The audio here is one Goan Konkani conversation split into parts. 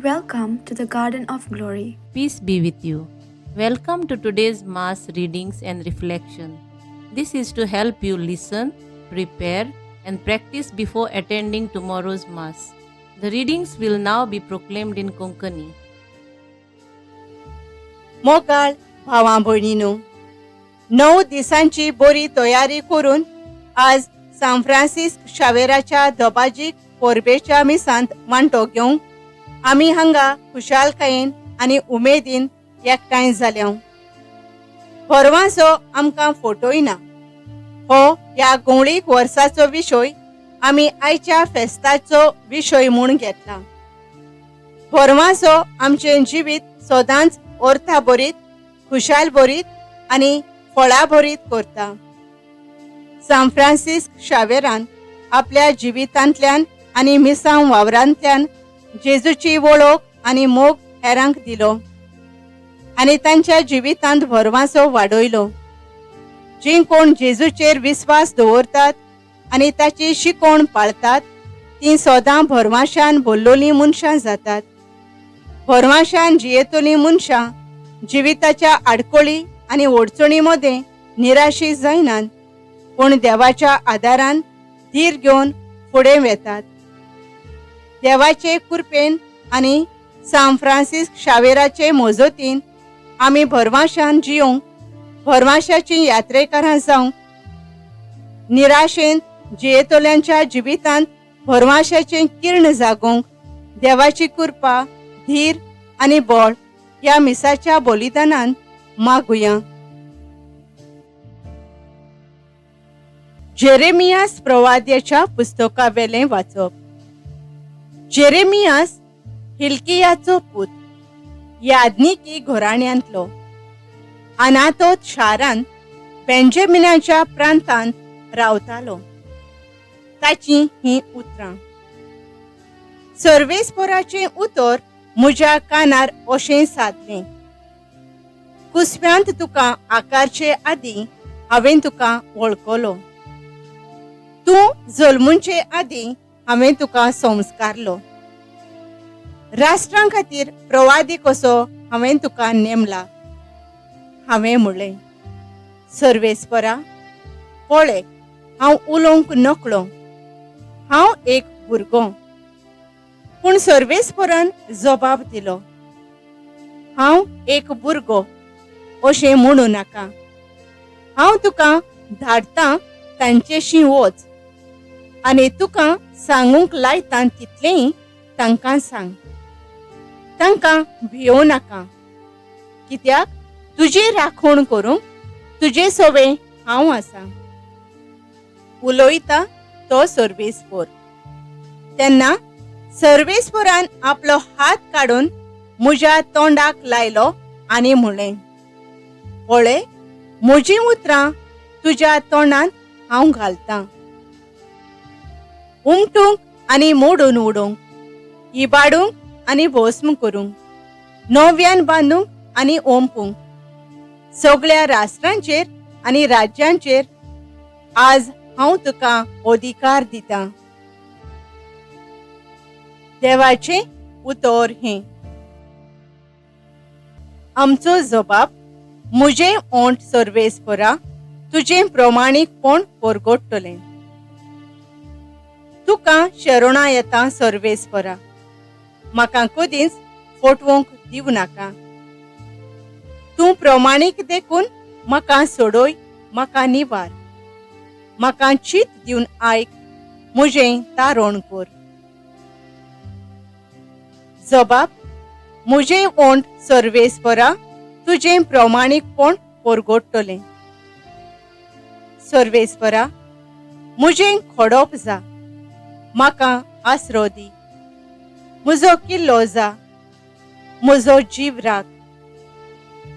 Welcome to the Garden of Glory. Peace be with you. Welcome to today's Mass readings and reflection. This is to help you listen, prepare, and practice before attending tomorrow's Mass. The readings will now be proclaimed in Konkani. मोगाळ भावां भयणीनो, 9 दिसांची बरी तयारी करून आज सांत फ्रांसीस्क शावेराच्या दबाजीक परबेच्या मिसांत वांटो घेवंक आमी हांगा खुशालकायेन आनी उमेदीन एकठांय जाल्या. परवांचो आमकां फोटोय ना हो ह्या गोंवळीक वर्साचो विशय आमी आयच्या फेस्ताचो विशय म्हूण घेतला. परवांचो आमचें जिवीत सदांच अर्था भरीत, खुशाल भरीत आनी फळां भरीत करता. सांत फ्रांसीस्क शावेरान आपल्या जिवितांतल्यान आनी मिसांव वावरांतल्यान जेजूची वळख आनी मोग हेरांक दिलो आनी तांच्या जिवितांत भरवांसो वाडयलो. जीं कोण जेजूचेर विस्वास दवरतात आनी ताची शिकवण पाळतात तीं सदां भरवांशान भरलोलीं मनशां जातात. भरवांशान जियेतलीं मनशां जिविताच्या आडखळी आनी अडचणी मदें निराशी जायनात, पूण देवाच्या आदारान धीर घेवन फुडें वेतात. देवाचे कृपेन आनी सांत फ्रांसीस्क शावेराचे मजतीन आमी भरवांशान जियोंक, भरवांशाचीं यात्रेकारां जावंक, निराशेंत जियेतल्यांच्या जिवितांत भरवांशाचें किर्ण जागोवंक देवाची कृपा, धीर आनी बळ ह्या मिसाच्या बलिदानान मागुया. जेरेमियास प्रवाद्याच्या पुस्तकावेलें वाचप. जेरेमियास हिल्कियाचो पूत, याज्ञिकी घराण्यांतलो, अनातोत शारांत बेंजामिनाच्या प्रांतांत रावतालो. ताचीं हीं उतरां. सर्वेस्पोराचें उतर म्हज्या कानार अशें सादलें, कुसव्यांत तुका आकारचे आदीं हांवें तुका वळखलो, तूं जल्मुचे आदीं हांवें तुका संस्कारलो, राष्ट्रां खातीर प्रवादी कसो हांवें तुका नेमला. हांवें म्हणलें, सर्वेस्परा, पळय हांव उलोवंक नकळो, हांव एक भुरगो. पूण सर्वेस्परान जबाब दिलो, हांव एक भुरगो अशें म्हणू नाका, हांव तुका धाडटां तांचेशी वच आनी तुका सांगूंक लायता तितलेंय तांकां सांग, तांकां भियोवं नाका, कित्याक तुजी राखण करूंक तुजे सवें हांव आसा. उलयता तो सर्वेस्पोर. तेन्ना सर्वेस्पोरान आपलो हात काडून म्हज्या तोंडाक लायलो आनी म्हणलें, पळय म्हजीं उतरां तुज्या तोंडांत हांव घालतां, उमटूंक आनी मोडून उडोवंक, इबाडूंक आनी भस्म करूंक, नव्यान बांदूंक आनी ओंपूंक, सगळ्या राष्ट्रांचेर आनी राज्यांचेर आज हांव तुका अधिकार दितां. देवाचें उतर हें. आमचो जबाब, म्हजें ओंठ सर्वेस्परा तुजें प्रमाणीकपण परगटतलें. तुका शरणां येता सर्वेस्परा, म्हाका कदींच फटवंक दिवं नाका. तूं प्रमाणीक देखून म्हाका सोडय, म्हाका निवार, म्हाका चीत दिवन आयक, म्हजें तारण कर. जबाब, म्हजें ओंठ सर्वेस्परा तुजें प्रमाणीकपण परगटतलें. सर्वेस्परा म्हजें खोडप जा, म्हाका आसरो दी, म्हजो किल्लो जा, म्हजो जीव राख.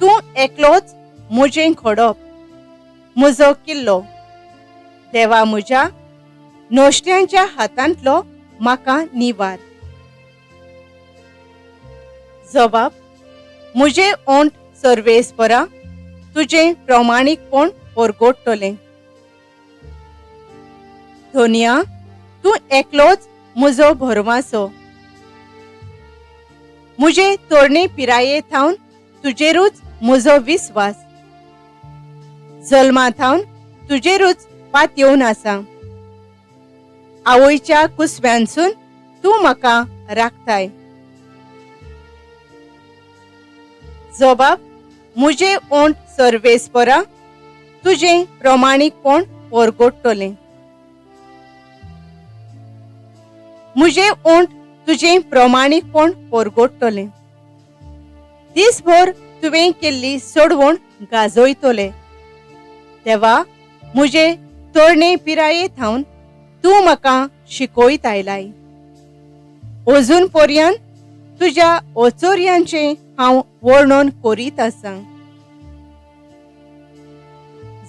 तूं एकलोच म्हजें खोडप, म्हजो किल्लो, देवा म्हज्या नश्ट्यांच्या हातांतलो म्हाका निवार. जबाब, म्हजें ओंठ सर्वेस्परा तुजें प्रमाणीकपण परगटतलें. धोनिया, तूं एकलोच म्हजो भरवासो. मुजे तरणे पिराये थावन तुजेरूच म्हजो विस्वास, जल्मा थावन तुजेरूच पातयेवन आसा। आवयच्या कुसव्यानसून तूं म्हाका राखताय। जबाब मुजे ओंठ सर्वेस्परा तुजें प्रमाणीकपण परगटतलें। मुजे ओंठ तुजें प्रमाणीकपण परगटतलें। दीसभर तुवें केल्ली सोडवण गाजयतले। देवा, मुजे तरणे पिराये थावन तूं म्हाका शिकयत आयलाय। अजून पर्यंत तुज्या ओचोर्यांचें हांव वर्णन करीत आसा।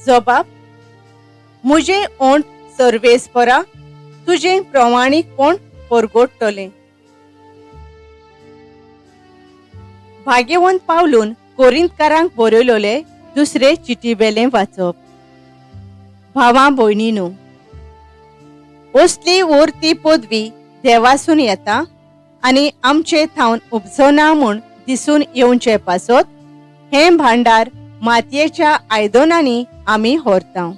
जबाब मुजे ओंठ सर्वेस्परा तुजें प्रमाणीकपण परगटतलें। भाग्यवंत पावलून कोरिंतकारांक बरयलोले दुसरे चिटीबेलें वाचप। भावां भयणीनू, असली वर्ती पदवी देवासून येता आनी आमचे थावन उपजना म्हूण दिसून येवचे पासत हें भांडार मातयेच्या आयदनांनी आमी व्हरता।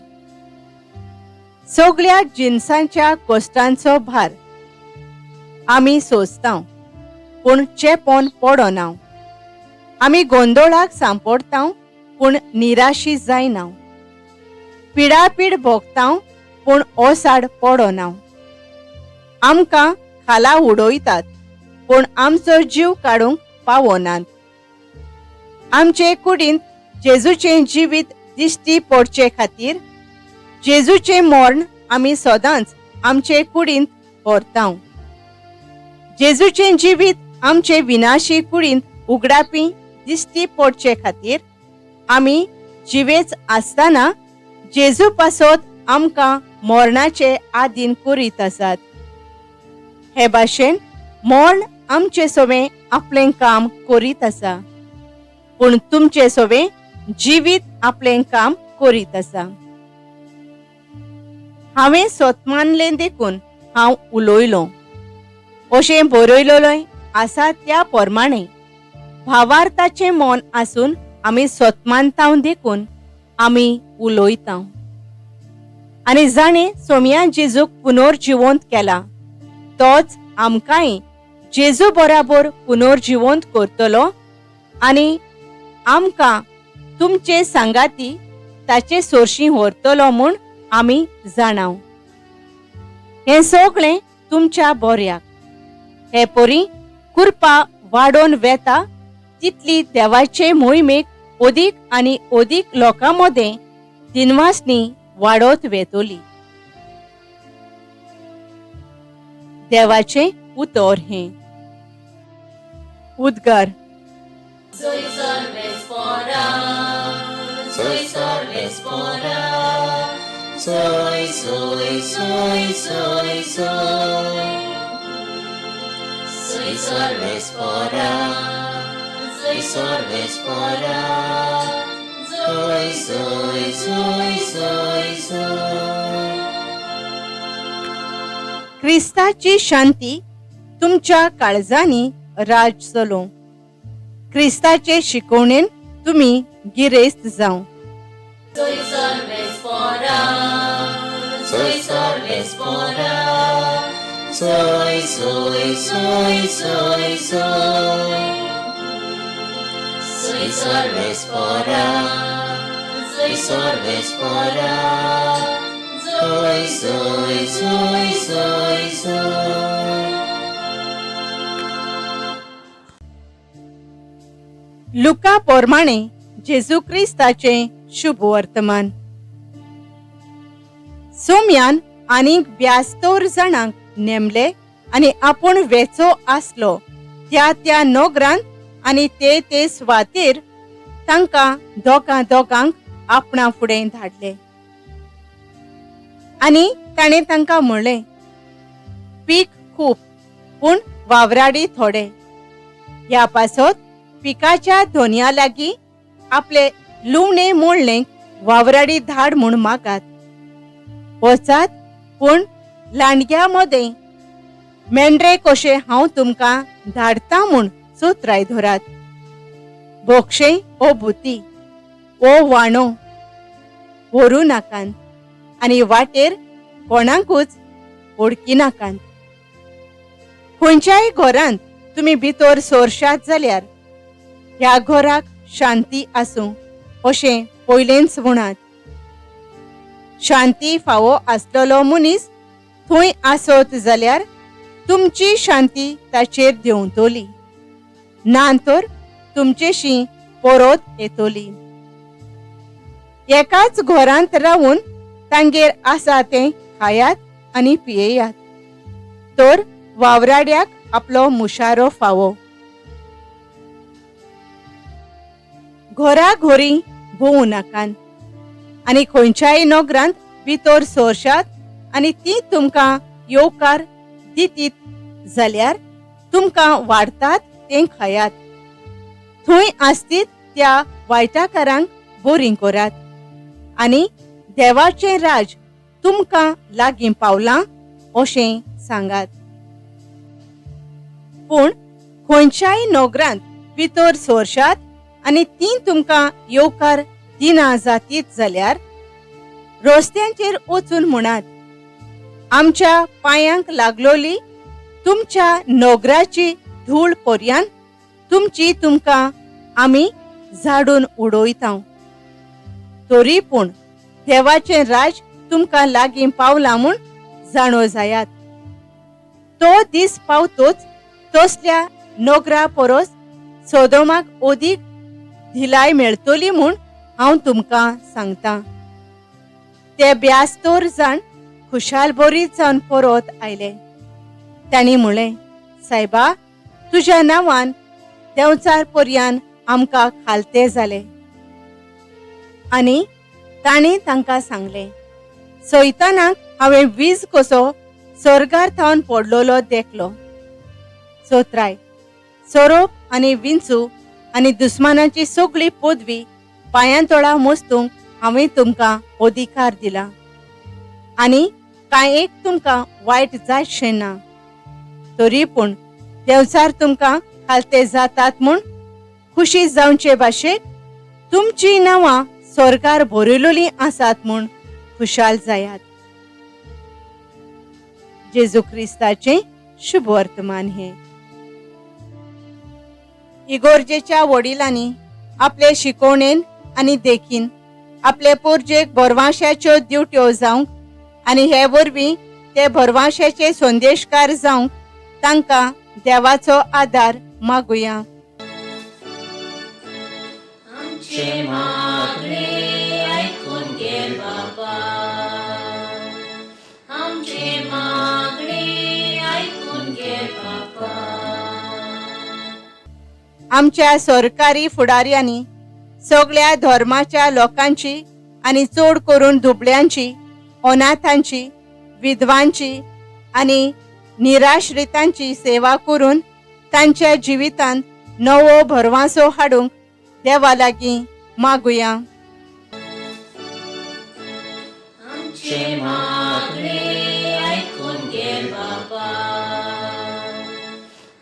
सगळ्या जिनसांच्या कश्टांचो भार आमी सोंसता, पूण चेपोन पडना। आमी गोंदोळाक सांपडटा, पूण निराशी जायना। पिडापीड भोगता, पूण ओसाड पडना। आमकां खाला उडयतात, पूण आमचो जीव काडूंक पावनात। आमचे कुडींत जेजूचें जिवीत दिश्टी पडचे खातीर जेजूचें मर्ण आमी सदांच आमचे कुडींत व्हरता। जेजूचें जिवीत आमचे विनाशी कुडींत उगडापी दिश्टी पडचे खातीर आमी जिवेच आसतना जेजू पासत आमकां मरणाचे आदीन करीत आसात। हे भाशेन मर्ण आमचे सवें आपलें काम करीत आसा, पूण तुमचे सवें जिवीत आपलें काम करीत आसा। हांवें सत मानलें देखून हांव उलयलों, अशें बरयलोलें आसा त्या प्रमाणें भावार्थाचें मन आसून आमी सत मानता देखून आमी उलयता। आनी जाणें सोमया जेजूक पुनर्जिवंत केला तोच आमकांय जेजू बराबर पुनर्जिवंत करतलो आनी आमकां तुमचे सांगाती ताचे सोरशी व्हरतलो म्हूण आमी जाणाव। हें सगळें तुमच्या बऱ्याक। हे परी कृपा वाडोवन वेता तितली देवाचे मोहिमेक अदीक आनी अदीक लोकां मदें दिनवासनी वाडत वेतली। देवाचें उतर हें। उद्गार। Soy सर्वेस्परा, soy, soy, soy, soy, soy. Soy सर्वेस्परा, soy सर्वेस्परा, soy, soy, soy, soy, soy. क्रिस्ताची शांती तुमच्या काळजांनी राज चलोवं। क्रिस्ताचे शिकवणेन तुमी गिरेस्त जावं। Soy सर्वेस्परा, soy सर्वेस्परा, soy, soy, soy, soy, soy. Soy सर्वेस्परा, soy सर्वेस्परा, soy, soy, soy, soy, soy. लुका प्रमाणे जेजू क्रिस्ताचें शुभ वर्तमान। सोम्यान आनीक 72 जाणांक नेमले आनी आपूण वेचो आसलो त्या त्या नगरांत आनी ते ते सुवातेर तांकां दोगां दोगांक आपणा फुडें धाडले। आनी ताणें तांकां म्हणलें, पीक खूब पूण वावराडी थोडे। ह्या पासत पिकाच्या धोनया लागीं आपले लुवणे मोडलेंक वावराडी धाड म्हूण मागात। वचात पूण लांडग्या मदें मेंढरे कशें हांव तुमकां धाडटा म्हूण चोत्राय धरात. भोगशें ओ भुती ओ वाणो व्हरूं नाकात आनी वाटेर कोणाकूच वळखी नाकात. खंयच्याय घरांत तुमी भितर सोरशात जाल्यार ह्या घराक शांती आसूं अशें पयलेंच म्हणात. शांती फावो आसलेलो मनीस थंय आसत जाल्यार तुमची शांती ताचेर देंवतली, ना तर तुमचेशी परत येतली. एकाच घरांत रावून तांगेर आसा तें खायात आनी पियेयात, तर वावराड्याक आपलो मुशारो फावो. घराघरी भोंवू नाकात आनी खंयच्याय नगरांत भितर सोरशात आनी ती तुमकां येवकार दितीत जाल्यार तुमकां वाडटात तें खायात. थंय आसतीत त्या वायटाकारांक बरीं करात आनी देवाचें राज तुमकां लागीं पावलां अशें सांगात. पूण खंयच्याय नगरांत भितर सोरशात आनी ती तुमकां येवकार दिना जातीत जाल्यार रस्त्यांचेर वचून म्हणात, आमच्या पांयांक लागलोली तुमच्या नगराची धूळ पर्यान तुमची तुमकां आमी झाडून उडयता. तरी पूण देवाचें राज तुमकां लागीं पावलां म्हूण जाणो जायात. तो दीस पावतोच तसल्या नगरा परस सोदोमाक अदीक धिलाय मेळटली म्हूण हांव तुमकां सांगता. ते ब्यास्तोर जाण खुशाल बरीत जावन परत आयले. तांणी म्हणलें, सायबा, तुज्या नांवान देंवचार पर्यान आमकां खालते जाले. आनी तांणी तांकां सांगलें, सैतानाक हांवें वीज कसो सर्गार थावन पडलेलो देखलो. चोत्राय सोरोप आनी विंचू आनी दुस्मानाची सगळी पदवी पांयांतोळा मोस्तूंक हांवें तुमकां अधिकार दिला आनी कांय एक तुमकां वायट जायशें ना. तरी पूण देंवचार तुमकां खालते जातात म्हूण खुशी जावचे भाशेक तुमचीं नांवां स्वर्गार बरयलेलीं आसात म्हूण खुशाल जायात. जेजू क्रिस्ताचें शुभ वर्तमान हें. इगोर्जेच्या वडिलांनी आपले शिकवणेन आनी देखीन आपले पोरजेक भरवांशाच्यो दिवट्यो जावंक आनी हे वरवीं ते भरवांशाचे संदेशकार जावंक तांकां देवाचो आदार मागुया. आमचें मागणें आयकून घे बाबा, आमचें मागणें आयकून घे बाबा. आमच्या सरकारी फुडाऱ्यांनी सगळ्या धर्माच्या लोकांची आनी चड करून दुबळ्यांची, अनाथांची, विधवांची आनी निराश्रितांची सेवा करून तांच्या जिवितांत नवो भरवांसो हाडूंक देवा लागीं मागुया. आमचें मागणें आयकून घे बाबा,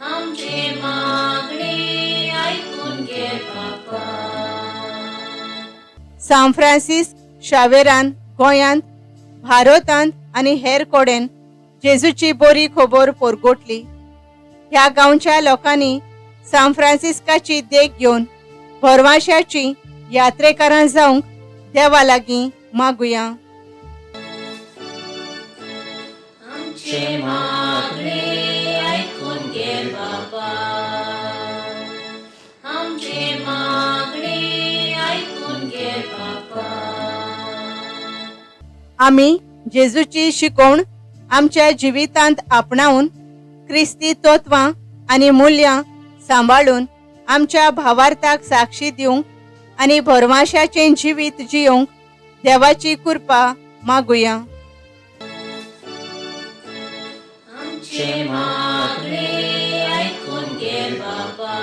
आमचें मागणें आयकून घे बाबा. सांत फ्रांसीस शावेरान गोंयांत, भारतांत आनी हेर कडेन जेजूची बरी खबर परगटली. ह्या गांवच्या लोकांनी सांत फ्रांसिस्काची देख घेवन भरवांशाची यात्रेकारां जावंक देवा लागीं मागुया. आमचें मागणें आयकून घे बाबा, आमचें मागणें आयकून घे बाबा. आमी जेजूची शिकवण आमच्या जिवितांत आपणावन क्रिस्ती तत्वां आनी मुल्यां सांबाळून आमच्या भावार्थाक साक्षी दिवंक आनी भरवांशाचें जिवीत जियोवंक देवाची कृपा मागुया. आमचें मागणें आयकून घे बाबा,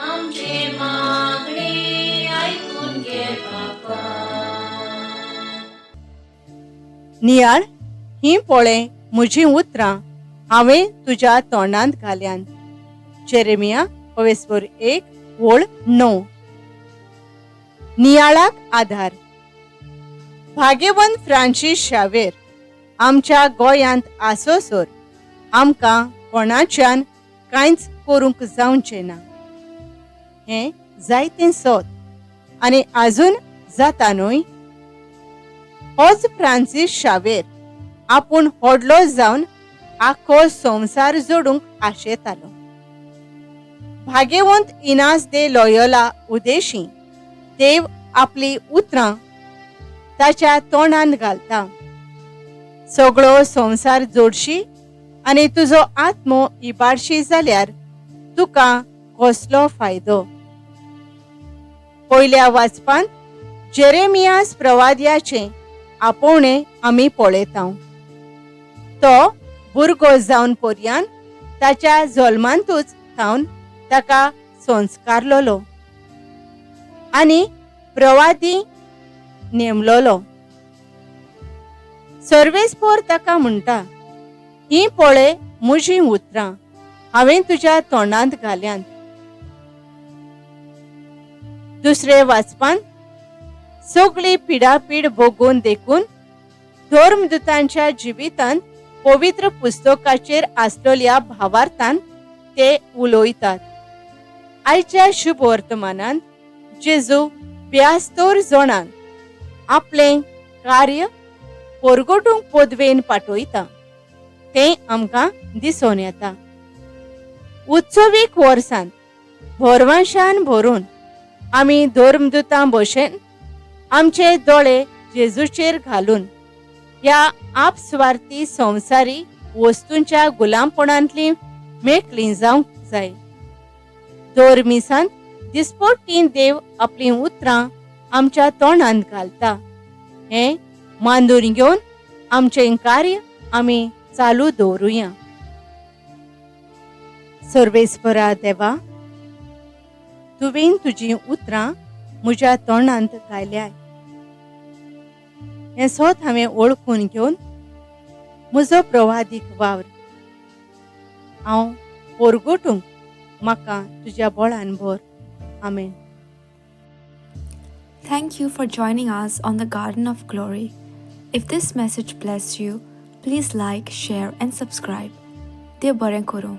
आमचें मागणें आयकून घे बाबा. नियाळ हीं पळय म्हजीं उतरां हांवें तुज्या तोंडांत घाल्यान. जेरेमिया पवेस्पोर 1 ओळ 9. नियाळाक आधार. भाग्यवंत फ्रांसीस शावेर आमच्या गोंयांत आसोसर आमकां कोणाच्यान कांयच करूंक जावचें ना. हें जायतें सत आनी आजून जाता न्हय. होच फ्रांसीस शावेर आपूण व्हडलो जावन आख्खो संवसार जोडूंक आशेतालो. भाग्यवंत इनास दे लॉयोला उदेशी देव आपली उतरां ताच्या तोंडान घालता. सगळो संवसार जोडशी आनी तुजो आत्मो इबाडशी जाल्यार तुका कसलो फायदो. पयल्या वाचपांत जेरेमियास प्रवाद्याचें आपोवणें आमी पळयता. तो भुरगो जावन पर्यान ताच्या जल्मांतूच थावन ताका संस्कारलोलो आनी प्रवादी नेमलोलो. सर्वेस्पोर ताका म्हणटा, हीं पळय म्हजीं उतरां हांवें तुज्या तोंडांत घाल्यांत. दुसरे वाचपान सगळी पिडापीड भोगून देखून धर्मदूतांच्या जिवितांत पवित्र पुस्तकाचेर आसलेल्या भावार्थान ते उलयतात. आयच्या शुभ वर्तमानांत जेजू ब्यास्तोर जणांक आपलें कार्य परगटूंक पदवेन पाठयता तें आमकां दिसून येता. उत्सवीक वर्सांत भरवंशान भरून आमी धर्मदूतां भशेन आमचे दोळे जेजूचेर घालून ह्या आपस्वार्थी संवसारी वस्तूंच्या गुलामपणांतली मेकळी जावंक जाय. दर मिसांत दिसपट्टी देव आपलीं उतरां आमच्या तोंडांत घालता हें मानून घेवन आमचें कार्य आमी चालू दवरुया. सर्वेस्परा देवा, तुवें तुजीं उतरां म्हज्या तोंडांत घाल्याय. हें सोत हांवें वळखून घेवन म्हजो प्रवादीक वावर हांव परगटूंक म्हाका तुज्या बळान भर. आमेन. Thank you for joining us on the Garden of Glory. If this message blessed you, please like, share, and subscribe. देव बरें करूं.